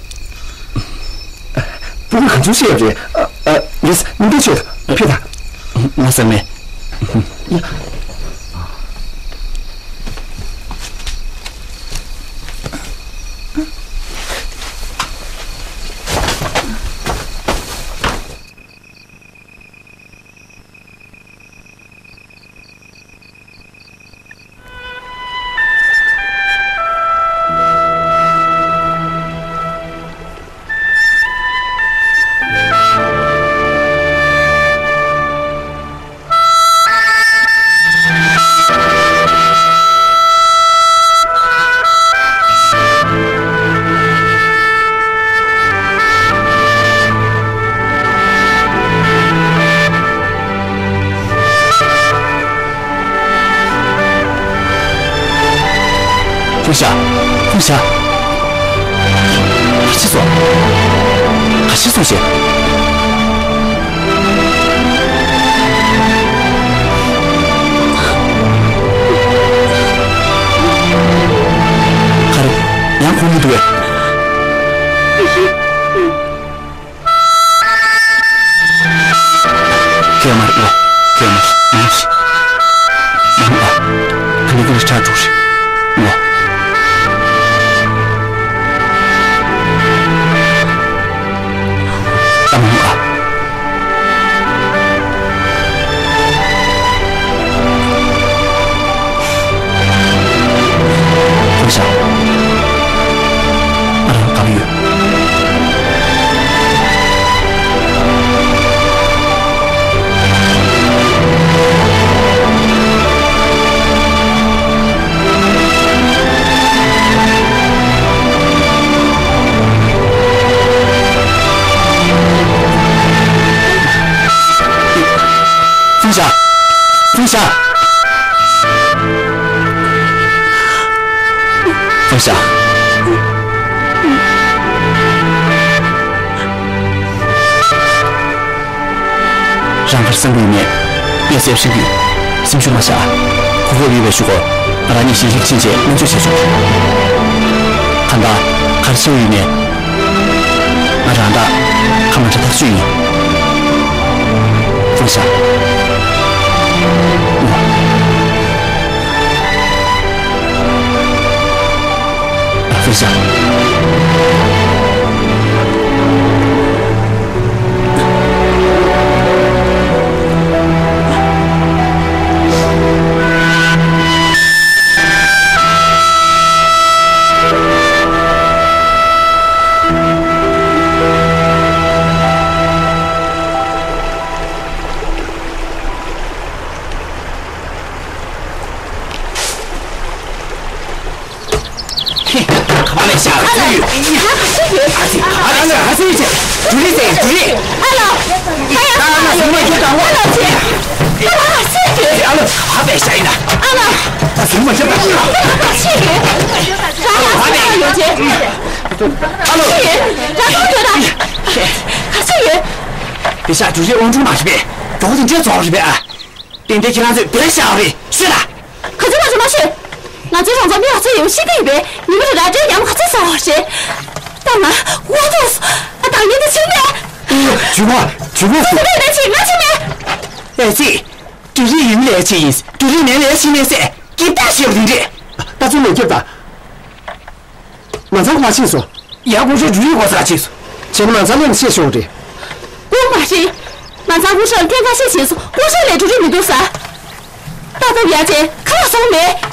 སྤུ་གུ་གང་བྱུང་ཤེས་ཡོད་རེད། ཨ། ཨ། རེད། སྔོན་འགྲོ་ཆེད་དུ་ཕེབས་དང་། ང་ཟེར་མེད། ཧྥུ་ཞ། ཧྥུ་ཞ། ག་ཅི་སོང་། ག་ཅི་སོང་ཞེས། ག་རེ། ཡང་ཁོང་མི་འདུག་གས། ཁྱོད་མ་རེད་ལ། ཁྱོད་མ་རེད། མ་རེད། མ་རེད་ཨ། ཁ་ལི་ཁ་ལི་ཁྲག་འགྲོ་རེད། ལོ། ཨ་མ་ཨ། ཁོ་ཤ། ཨ་རང་ག་པར་ཡོད། ཧྥུང་ཞ། ཧྥུང་ཞ། ཧྥུང་ཞ། རང་གར་སེམས་ཡོད་མེད། ངས་གསལ་བཤད་ཀྱི། སེམས་ཤུགས་མ་བཞག་ཁོ་བོས་ཡོད་པའི་ཤུགས་ཀོ། རང་ཉིད་ཞིག་ལྷིག་ཕྱིན་རྗེས་སྨན་བཅོས་བྱེད་ཆོག་གང་ལྟར་གར་ཤེའུ་ཡོད་མེད། ང་རང་ད་ཁ་མ་འདྲ་ཐག་ཆོད་ཡིན། ཧྥུང་ཞ། ག་པར་ལས་ཤག་ཨ་ལ། ཨ་ཙི། ག་པར་ལས་ཤག་ཨ་ཙི། འགྲུལ་རིས་ཟེར། འགྲུལ་རིས། ཨ་ལ། ཨ་ཡ། ཨ་ལ། ཟུར་མ་རྒྱུག་དང་། ཨ་ལ། ཨ་ལ། ཨ་ཙི། ཨ་ལ། ཨ་པའི་ཤག་ཡིན་ན། ཨ་ལ། ཨ་ཟུར་མ་རྒྱུག་དང་། ཨ་ལ། ཨ་ཙི། ཨ་ལ། ཨ་ལ། ཨ་ཙི། ཨ་ལ། ཨ་ཙི། ཡོད། དེ་ཤག་འགྲུལ་རིས་དབང་སྒྱུར་མ་རེད་པས། མགྱོགས་པོ་དེ་འདྲས་རྫོགས་རེད་པས་ཨ། ཏན་ཏན་ཁྱེད་རང་ཚོས་བེད་ཤག་རེད། ཤོད་ད། ག་ཚོད་མ་ཚོད་མ་ཤོད། ང་ཚོའི་གྲོང་ཚོར་མི་ག་ཚོད་ཡོད་ཤེས་ཀྱི་ཡོད་པས། ཉི་མ་རེ་རེ་འདྲའི་ཉམས་ག་ཚོད་ཟ་བ་རེད། ད་ང་དབང་ཐོབ་སོང་། ཨ། ད་ངས་འདི་བྱེད་མེད། ཇུས་མ། ཇུས་མ། ཁོ་ཚོ་ལས་འདི་བྱེད། ང་བྱེད་མེད། ཨེ་ཙི། འགྲུལ་རིས་ཡུན་ལས་བྱེད་ཡིན། འགྲུལ་རིས་མེད་ལས་བྱེད་མེད་ཟེར། སྐྱིད་ད་ཞེ་པོ་འདི་འདྲས། ད་ཚོད་མེད་སྐྱིད་ད། མ་ཚང་ཁ་ཕྱེས་སོ། ཡ། ཀུང་ཧྲེ་འགྲུལ་རིས་གོ་ས་ཕྱེས་སོ། བྱས་ན་མ་ཚང་ལས་མི་ཤེས་ཤོག་རེད། ཀུང་མ་ཧྲི། མ་ཚང་ཀུང་ཧྲེ་ལ་ཐེངས་ཁ་ཤས་བྱས་སོ། ཀུང་ཧྲེ་ལས་འགྲུལ་རིས་མི་འདུག་ས། ད་ལྟ་ཡ་ཅེ་ཁ་ལ་སོང་མེད།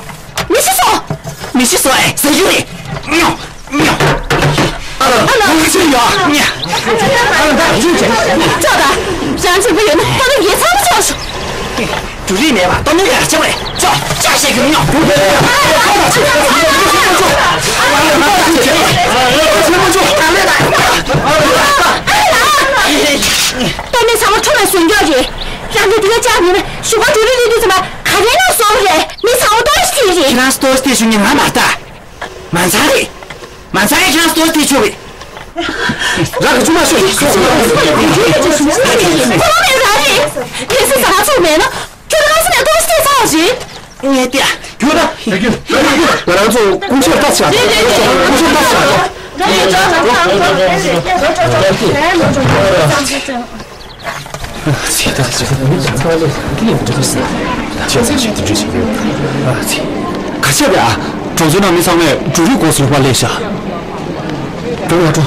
མི་ཤི་སོ། མི་ཤི་སོ་ཨེ་ཟེར་རྒྱུ་རེད། ཉོ། ཉོ། ཨ་ལ། ཨ་ལ། ཀུང་ཧྲེ་ཡ། ཉ། ཨ་ལ། ད་རྒྱུ་ཅེ། ཅོག་ད། རང་ཆེན་པོ་ཡོད་ན་ད་ལྟ་ཡ་ཚང་མ་ཆོག་སོ། འགྲུལ་རིས་མེད་པ་སྟོན་མོ་ག་ཆེ་བས། ཅོག་ཅག་བཤད་ཀྱི་མི་ཉོ། ད་མི་ཚང་མ་ཁྲོ་བའི་ཟུང་འཇོག་རེད། རང་གི་དེ་ག་ཅག་མིན་ན་གཞུག་ག་འགྲུལ་རིས་ལས་དུས་ཙམ་པ་ག་རེ་ན་སོང་རེད། མི་ཚང་མ་ལྟོགས་ཤི་རེད། ཁྱེད་རང་ལྟོགས་ཤི་ཞུ་ཉན་ང་མ་ལྟ། མ་ཚང་རེད། མ་ཚང་རེད། ཁྱེད་རང་ལྟོགས་ཤི་ཆོག་རེད། རང་གི་ཆུང་མ་ཤོད། ཁོ་མེད་ར་རེད། ལས་སུ་ཟ་ཚོགས་མེད་ན། ཁྱོད་རང་སེམས་ནས་ལྟོགས་ཤི་ཚར་བ་རེད། ངས་ལྟས་ཁྱོད་ད། ང་རང་ཚོ་ཀུང་ཧྲེ་ལ་ལྟ་ཤག་ཀུང་ཧྲེ་ལ་ལྟ་ཤག་ཁ་ཤས་པས་ཨ། གྲོང་ཚོའི་ནང་མི་ཚང་མས་འགྲུལ་རིས་གོ་སོང་བ་ལས་ཤག་འགྲོ་ཡ་འགྲོ།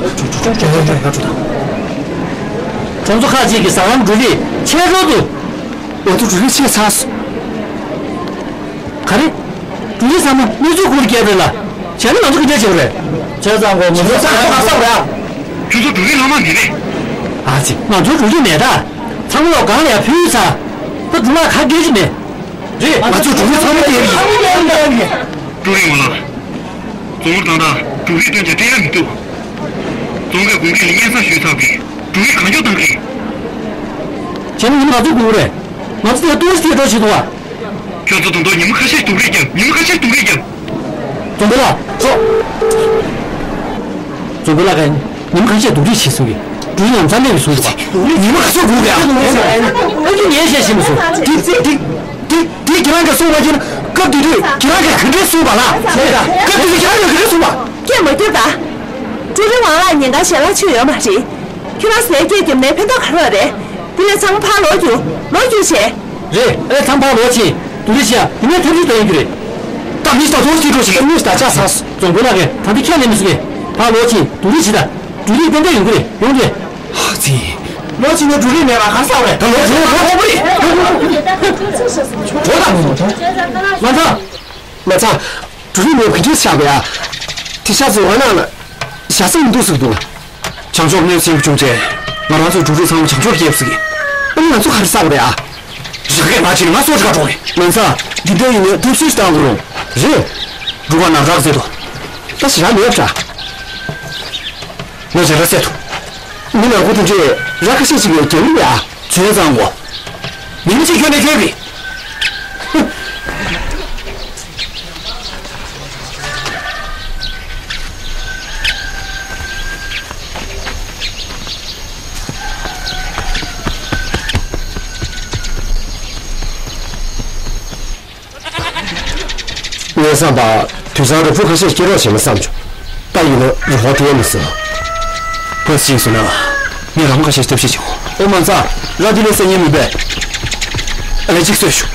གྲོང་ཚོ་ཁག་ཅིག་གི་ཟ་ཁང་འགྲུལ་རིས་ཆད་འགྲོ་འདུག་ང་ཚོ་འགྲུལ་རིས་ཆད་ཚར་སོང་། ག་རེ། འགྲུལ་རིས་ཚང་མ་གནས་ཚུལ་ཁུངས་སྐྱེལ་རེད་ལ། བྱས་ན་ང་ཚོ་གི་འདྲ་བྱེད་པ་རེད། བྱས་ཙང་གོ་མི་ཚོ་ཚང་མ་ཚང་རེད་ཨ། ཁྱོད་ཚོ་འགྲུལ་རིས་ལྷག་མ་མི་རེད། ཨ་ཙི། ང་ཚོ་འགྲུལ་རིས་མེད་ད། ཚང་མ་ལོག་གང་ལ་ཡ་ཕུལ་ཚར། ད་འགྲུལ་ལག་ཁ་སྐད་ཅིག་མེད། རེད། ང་ཚོ་འགྲུལ་རིས་ཚང་མ་སྟེར་ཡིན། ཀྲུའུ་རིན་ངོ་ལགས། རྫོང་བུར་ད་ལྟ་འགྲུལ་རིས་སྟོན་བྱ་སྤྲད་ཡ་མི་འདུག་རྫོང་ཁའི་དགོན་སྡེ་ལ་སྙན་སེང་ཞུས་ཚར་བས་འགྲུལ་རིས་གང་མགྱོགས་གཏོང་གི་རེད། བྱས་ན་ཉིན་ང་ཚོ་དགོས་རེད། ང་ཚོ་དེ་ལྟོས་ཤིག་འགྲོ་བྱེད་དོ་བ། ཁྱོད་ཚོ་ད་དུང་ཉི་མ་ཁ་ཤས་སྡུག་རུས་རྒྱབ། ཉི་མ་ཁ་ཤས་སྡུག་རུས་རྒྱབ། རྫོང་དཔོན་ལགས། ཚོ། རྫོང་དཔོན་ལགས་ཀྱིས་ཉི་མ་ཁ་ཤས་སྡུག་རུས་བྱེད་གསུང་གི། འགྲུལ་ཉམས་ཚར་མེད་པའི་གསུང་འདུག་བ། ཉི་མ་ཁ་ཤས་སྡུག་རུས་རྒྱབ། ཨ་ཅེ་ངས་བཤད་ཤེས་མི་སོང་། དེ་དེ་དེ་དེ་དེ་ཁྱེད་རང་གིས་གསུངས་པ་ཡིན་ན་སྐབས་དེ་དུས་ཁྱེད་རང་གིས་ག་འདྲས་གསུངས་པ་ལ། སྐབས་དེ་དུས་ཁྱེད་རང་གིས་ག་འདྲས་གསུངས་པ། སྐད་མ་བསྒྱུར་ད། ཀྲུའུ་རིན་ཝང་ལགས་ཉེན་ཁ་ཞེ་དྲག་ཆེ་ཡོད་མ་རེད། ཁྱོད་རང་ཟས་སྐྱེལ་རྒྱབ་ནས་ཕན་ཐོགས་ག་རེ་ཡོད་རེད། དེ་ལས་ཚང་མ་ཕར་ལོག་རྒྱུགས། ལོག་རྒྱུགས་བྱས། རེད། ཨ་ལས་ཚང་མ་ཕར་ལོག་ཕྱིན། སྡུག་རུས་བྱས། དེ་ནས་ཐབས་ཤེས་ད་ཡོང་གི་རེད། ད་མི་ད་དུང་སྐྱིད་འགྲོ་ཞིག་མི་ད་ཆ་ཚང་སོང་། རྫོང་དཔོན་ལགས་ཀྱིས་ད་འདི་ཁས་ལེན་མི་སྲིད་པས། ཕར་ལོག་ཕྱིན། སྡུག་རུས་བྱེད་ད། སྡུག་རུས་ཏན་ཏན་ཡོང་གི་རེད། ཡོང་གི་རེད། ཨ་ཙི། ལོག་ཕྱིན་ནས་སྡུག་རུས་མེད་པ་ག་ས་རེད། ད་ལོག་འགྲོ་འགྲོ་འགྲོ་པ་རེད། འགྲོ་ད། མ་ཚང་། མ་ཚང་། སྡུག་རུས་མེད་པ་ག་འདྲས་བཞག་པ་ཡ། དེ་ཤ་ཚོས་ང་ནང་ལ་བཞག་ས་མི་འདུག་ཟེར་གི་འདུག་ལ། བྱང་ཕྱོགས་གནོད་སེལ་བྱུང་རྗེས་ང་རང་ཚོའི་འགྲུལ་རིས་ཚང་མ་བྱང་ཕྱོགས་བསྐྱལ་ཟེར་གི། ཨ་ནི་ང་ཚོ་ག་རེ་ཟ་དགོས་རེད་ཨ། རག་གས་མ་བྱིན་ང་སོ་ཆ་འགྲོ་རེད། མ་ཚང་། འདི་འདྲ་ཡིན་ན་ཐབས་ཤེས་བཏང་དགོས་རུང་། རེད། འབྲུག་པ་ནང་རག་ཟེར་དོ། ད་ཞེ་དྲག་མེད་པ་འདྲ། ང་ཞེ་དྲག་ཟེར་དོ། མི་ནག་པོ་དེ་འདྲས་རག་ཁ་ཤས་ཤིག་ཡོད་རྒྱག་གི་རེད་ཨ། བྱས་ཙང་གོ། མི་མི་གཅིག་ཁྱོན་ནས་ཁྱོད་རེད། ངས་བསམ་པ། དུད་ཚང་རུ་ཕུ་ཁ་ཤས་སྐྱེལ་རོགས་བྱེད་ན་བསམ་བྱུང་། ད་ཡིན་ན་རུ་ཧོ་དེ་མི་སྲིད། ཕོ་སི་ཅིང་སུ་ན། ངས་ལམ་ཁ་ཤས་ཐབས་ཤེས་བྱེད་འོ། མ་ཚ། ར་དི་ལེ་སེ་ཉེ་མི་བས། ཨ་ལེ་གཅིག་གསོས་ཤོག་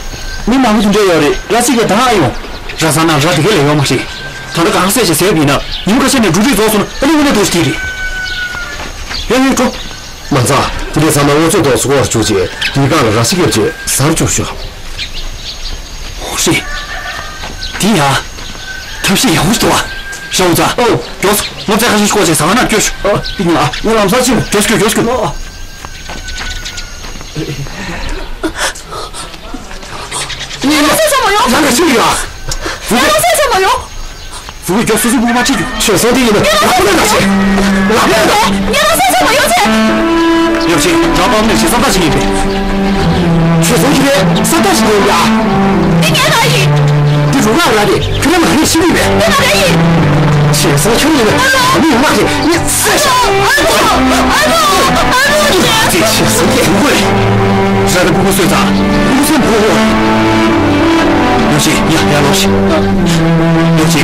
མི་མང་པོ་དུ་འདྲེ་ཡོད་རེད། ར་གཅིག་གི་དང་ཨ་ཡོང་། ར་ས་ན་ར་དི་གེ་ལེ་ཡོད་མ་རེད། ད་ལྟ་གང་བསད་བྱས་བཟས་པ་ཡིན་ན། ཉིན་མོ་ཁ་ཤས་ནས་འབྲུ་རིགས་རྫོགས་སོང་ན་ཨ་ནི་དངོས་གནས་འདུག་ཤི་གི་རེད། ཡ་ཡ་འགྲོ། མ་ཚ། དེ་འདྲའི་ཚང་མ་དངོས་ཚོགས་ཐོག་སུ་སྐོར་བཅུག་བྱས་དེའི་སྒང་ལ་ར་ཤི་བརྒྱབ་བྱས་ཟར་བཅུག་ཤོག་ཧོ་ཤི། དེ་ཡ། ཐབས་ཤེས་ཡག་པོ་ཞིག་འདུག་ཨ། ཤ་འུ་ཚ། ཨོ། མགྱོགས་སོང་། སྔོ་ཚལ་ཁ་ཤས་ཤིག་བཀོག་བྱས་ཟ་ཁང་ནང་སྐྱོལ་ཤོག་ཨོ། དེ་ཉིད་ཨ། ངས་ལམ་སང་ཕྱིན། མགྱོགས་སྐྱོལ། མགྱོགས་སྐྱོལ། ཨོ། ངའི་ལག་ཟས་ཚང་མ་ཡོང་། ལག་ཟས་ཚང་མ་ཡོང་། ངའི་ལག་ཟས་ཚང་མ་ཡོང་། ཕྲུ་གུ་མགྱོགས་སོ་སོའི་ཕྲུ་གུ་མ་ཁྲིད་རྒྱུ། ཆོས་སོང་དེ་ཡིན་ན་ལག་པ་ནས་ལག་ཆས། ལག་པ་ནས། ངའི་ལག་ཟས་ཚང་མ་ཡོང་ཚེ། ཡབ་ཆེན། ར་པ་ནས་ཞེ་ས་ད་ཞིག་ཡིན་པས། ཆོས་སོང་གི་རེད། ས་ད་ཞིག་ཡིན་པས་ཨ། འདི་ངའི་ར་ཡིན། འདི་རུ་ང་ར་རེད། ཁྱོད་རང་མ་རེད་ཤི་གི་མེད། འདི་ང་ར་ཡིན། ཆོས་སོང་ཁྱོད་ཡིན་ན་ཨ་ལོ། མི་ཡོང་མ་རེད། ངས་ས་ཞིག་ཨ་ལོ། ཨ་ལོ། ཨ་ལོ། ཅེས་ཆེ་སུ་སྐད་དགོས། ར་ད་ཕྲུ་གུ་གསོས་ཙང་ཕྲུ་གུ་སེམས་ཕོ་བོ། ཡོ་ཆེ། ཡ་ཡ་ལོ་ཤི། ཡོ་ཆེ།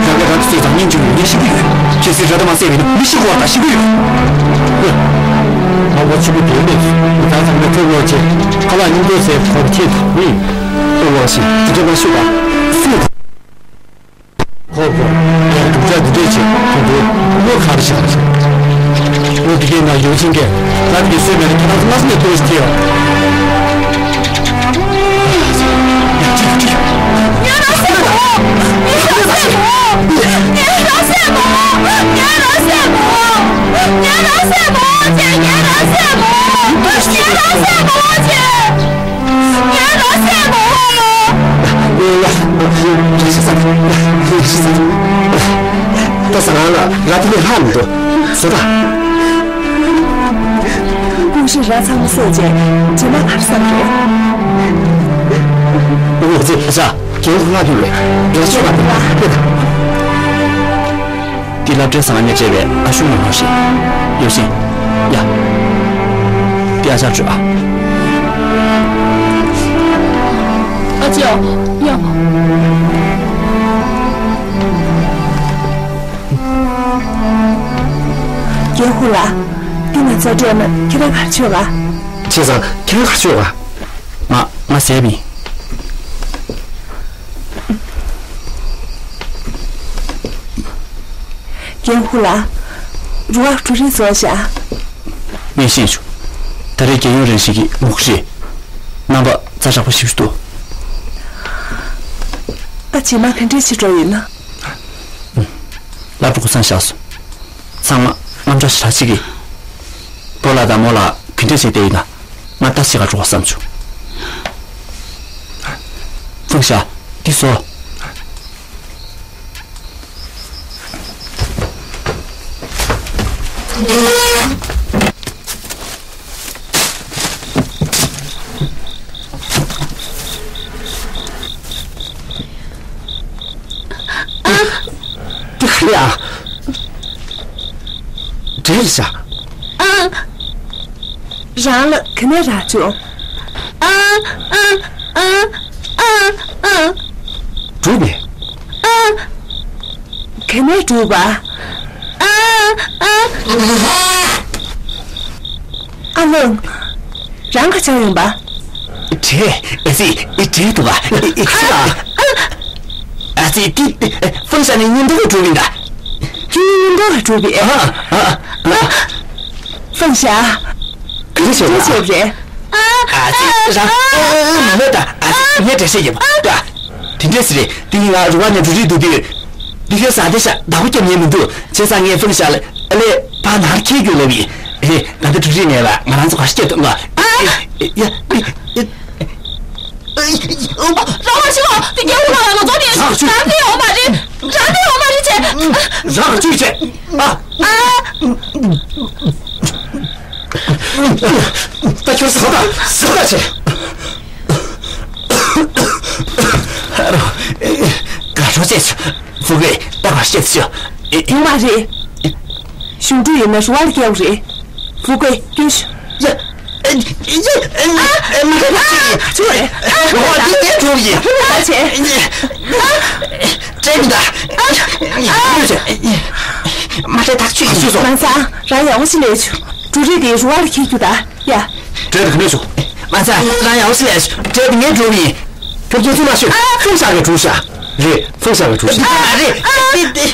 ར་ད་ར་ད་གསོས་ཙང་སྙིང་རྗེ་མོ་ངས་ཤི་གི་ཡོད། གལ་སྲིད་ར་ད་མ་བསད་པ་ཡིན་ན་མི་ཤི་དགོས་པ་དང་ཤི་གི་ཡོད། ཧོ། མ་གོ་ཆུ་བུ་དེ་མེད། ད་ཚང་མས་ཁོ་ངོ་ཆེ། ཁ་ལག་སྙིང་པོ་ཟས་ཁོར་ཁྱེད་དང་མི། ཁོ་ངོ་ཤི། དེ་འདྲ་མ་ཤི་བ། སུས། ཁོ་ཁོ། ཡང་སྡུག་ཅག་འདི་འདྲས་བྱེད་ཁོ་ཁོ། ཁོ་ག་རེ་བྱེད་པ་བྱེད། ཁོ་དེ་གའི་ནང་ཡོང་ཕྱིན་གས་ད་དེ་གའི་སོས་མེད་ན་ཁྱེད་རང་ཚོ་སྔ་ས་ནས་ལྟོས་ཤིག་ཐེ་ཡོང་། ངའི་ར་ཟས་མོ། ངའི་ར་ཟས་མོ། ངའི་ར་ཟས་མོ། ངའི་ར་ཟས་མོ། ངའི་ར་ཟས་མོ། ངའི་ར་ཟས་མོ། ངའི་ར་ཟས་མོ། ངའི་ར་ཟས་མོ། ངའི་ར་ཟས་མོ། ངའི་ར་ཟས་མོ། ད་ཟ་ང་ལ་ར་ཏི་ནི་ཧ་མི་འདུག་ཟོ་ད། ཀུང་ཧྲི་ར་ཚང་མ་བསད་རྗེས་རྗེས་མ་གར་བསམ་རེད། ཨོ་ཙི་ཨ་ཅག་རྒན་ཁོ་ལགས་ཕེབས་རེད། རྒན་ཤོག་ལ་ཕེབས་ཕེབས། འདི་སློབ་གྲྭའི་ཟ་ཁང་ནས་སྤྲད་པའི་ཨ་ཤུ་ངོ་ཤེས། ཡོ་ཤེས། ཡ། འདི་ཨ་ཅག་སྤྲོད་ཨ། ཨ་ཅག་ཡ། རྒན་ཧུ་ལགས། འདི་ང་ཚོ་སྤྲད་ན་ཁྱེད་རང་གར་ཆོག་ག་བྱས་ཙང་ཁྱེད་རང་གར་ཆོག་ག་ང་ང་ཟས་པ་ཡིན། རྒན་ཧུ་ལགས། རུ་ཨ་འབྲུ་རིགས་རྫོགས་བཞག་ངས་ཤེས་བྱུང་། ད་རེས་རྒྱལ་ཡོངས་རང་བཞིན་གྱི་མུ་གེ་རེད། རྣམ་པ་ཛ་དྲག་པོ་ཞིག་འདུག་ཨ་རྗེས་མ་ག་འདྲས་བྱེད་འགྲོ་ཡིན་ན། ལ་ཕྲུ་གུ་སང་བཞག་སོང་། ཚང་མ་དངངས་སྐྲག་ཞེ་དྲག་བྱེད་ཀྱི། སྤོ་ལགས་དང་རྨོ་ལགས་ག་འདྲས་བྱས་བསྡད་ཡོད་ན་ང་ལྟ་ཞིག་ག་འགྲོ་བསམ་བྱུང་། ཧྥང་ཞ། འདི་ཟོ། འདི་ག་རེ་ཨ། འདྲེ་རེད་ཤག་ཨ། རང་ལ་ག་ནས་རག་བྱུང་། ཨ། ཨ། ཨ། ཨ། ཨ། འབྲུག་ནས། ཨ། ག་ནས་འབྲུག་པ། ཨ། ཨ། ཨ་ལོ། རང་ག་ཆགས་ཡོང་པ། འདྲེ། ཨ་ཙི། འདྲེ་འདུག་ག་ཨ་ཙི། འདི་ཧྥང་ཞ་ནས་ཉིན་ཐོ་ག་འབྲུག་ཡིན་ད། ཁྱེད་ཉིན་ཐོ་ག་འབྲུག་པས། ཨ། ཨ། ཨ། ཧྥང་ཞ། ག་རེ་བྱས་པ། ག་རེ་བྱས་པ་རེད། ཨ་ཙི། རང་། ཨ། མ་མོ་ད། ཨ་ཙི། ངས་འགྲེལ་བཤད་བྱེད་པ་ད། དེ་འདྲས་རེད། དེ་ཡིན་ང་རུ་བ་ནས་འབྲུ་རིགས་འདུག་དུས། འདི་གའི་ཟ་དེ་ཤ་བདག་པོ་རྒྱབ་ཉན་མི་འདུག་བྱས་ཙང་ངས་ཧྥང་ཞ་ལ་ཨ་ལས་ཕ་ནར་ཁྱེར་རྒྱུ་ལབ་ཡིན། ཨེ་ད་ལྟ་འབྲུ་རིགས་མེད་པ་ང་རང་ཚོ་ག་སྐྱེ་ཐུབ་ལ། ཨ། ཡ། ཡ། རང་བ་ཤི་བ་དེ་རྒྱལ་བོ་ལ་ང་ཚོ་ནི་རང་དེ་ཡོང་མ་རེད། རང་དེ་ཡོང་མ་རེད་ཅེས། རང་ཅིག་བྱས། ཨ། ཨ། ད་ཁྱོད་ཟ་ད་ཟ་ད་བྱས། དགའ་རོགས་བྱས། ཕྲུ་གུ་ད་ག་བཤད་ཤོག་ཡོང་མ་རེད། གཞུང་འབྲུ་ཡིན་ན་རུ་བར་སྐྱེའུ་རེད། ཕྲུ་གུ་སྐྱོན་ཤོག་ཡ། ཨ། ཨ། ཨ། མ་རེད་ད་ཅིག་ཚུ་རེད། ཨ། འོ་འདི་ངའི་གྲོགས་ཡིན། ཨ་ཅེ། ཨ། ཅེ་མི་ད། ཨ། མ་རེད་ད་ཅིག་ཨ་ཅེ་སོ། མ་ས། རང་ཡག་པོ་ཞིག་ལས་ཆུ། འབྲུ་རིགས་དེ་རུ་བར་འཁྱེར་རྒྱུ་ད། ཡ། འབྲས་དེ་ག་ནས་བྱུང་། མ་ཚ། རང་ཡག་པོ་ཞིག་ལས། འབྲས་དེ་ངའི་འབྲུ་ཡིན། ཁྱོད་ཀྱིས་ཚིག་མ་ཤོད། ཨ། ཁྱོད་ཤག་གི་འབྲུ་ཤག་རེད། ཚོང་ཤག་གི་གྲུ་ཞིག་ཨ་རེད། དེ་དེ།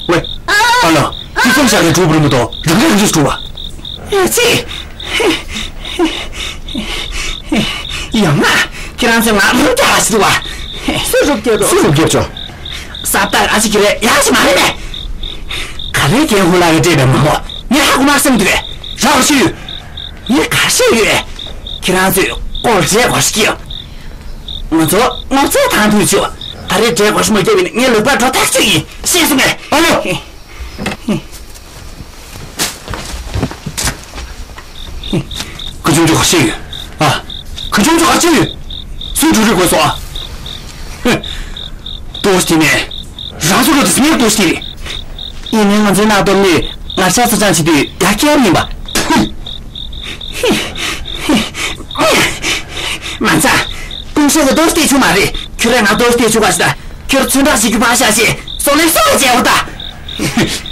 ཝེ། ཨ་ལ། དེ་ཚོང་ཤག་གི་གྲུ་བུར་མི་དོ་རང་གི་རུ་ཞིག་གྲུ་བ། ཨེ་ཙི། ཡང་ན། ཁྱེད་རང་ཚོས་ང་རུབ་རྒྱག་ལ་ཞིག་འདུག་བ། སུ་རུབ་རྒྱག་རོ། སུ་རུབ་རྒྱག་ཆོག་ས་བདག་ཨ་ཅེ་ཁྱེད་རེད་ཡག་ཞིག་མ་རེད་མེད། ག་རེ་རྒན་ཧུ་ལག་གིས་སྤྲད་པའི་མ་མོ་ངས་ཧ་གོ་མ་སེམས་འདུག་གས། རག་ཤི་ཡོད། ངས་ག་ཤེས་ཡོད། ཁྱེད་རང་ཚོས་སྐོར་རེ་གོ་ཤི་ཀྱི། ང་ཚོ་ངོ་ཚ་དང་དུ་ཆུ། ད་རེས་འབྲས་གོ་ཤི་མ་སྐྱེ་བས་ངའི་ལུག་པ་འགྲོ་ཐག་ཆོད་ཡིན་ཤེས་སོང་ངས། ཨ་ལོ། ཁུ་ཆུང་ཆུ་ག་ཤེས་ཡོད། ཨ། ཁུ་ཆུང་ཆུ་ག་ཤེས་ཡོད། སུ་འགྲོ་རེ་དགོས་སོ་ཨ། ཏོག་ཙམ་ནས། རང་སོ་རོ་དེ་སྨྱེ་ཏོག་ཙམ་རེད། ཡིན་ནའི་ང་ཚོའི་ནག་ཏོག་ནི་ང་ཤ་ཚ་ཅང་བྱེད་དུས་ཡ་སྐྱེ་ཡིན་པ། མ་ཚ། ཀུང་ཤ་གི་ཏོག་ཙམ་ཆུ་མ་རེད། ཁྱོད་རང་ང་ཏོག་ཙམ་ཆུ་ག་ཞིག་ད། ཁྱོད་ཚོན་ཁྲག་ཞིག་རྒྱུ་ཕ་ཤ་ཞེས་སོ་ལེ་སོ་ལེ་བྱས་འོ་ད།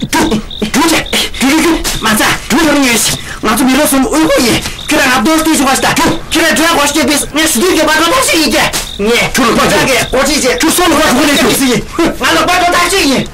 རྒྱུག་རྒྱུག་བྱས་རྒྱུག་རྒྱུག་རྒྱུག་མ་ཚ། རྒྱུག་རྒྱུག་ཉོས་ཤིག་ང་ཚོ་མི་རོ་སོང་དབུལ་པོ་ཡིན། ཁྱོད་རང་ང་ཏོག་ཙམ་ཆུ་ག་ཞིག་ད། ཁྱོད་རང་འགྲོ་གོ་ཤ་སྐྱེ་བས་ངས་ཞུ་དུས་ཀྱི་བ་གྲོ་ཐག་ཆོད་ཡིན་ཀྱེ། ངས་ཁྱོད་ལ་བ་ཁྱོད་ཀྱི་གོ་ཅི་བྱས་ཁྱོད་སོ་ལ་བ་གྲོ་གོ་ནས་ཁྱོད་ཡིན། ང་ལ་བ་གྲོ་ཐག་ཆོད་ཡིན།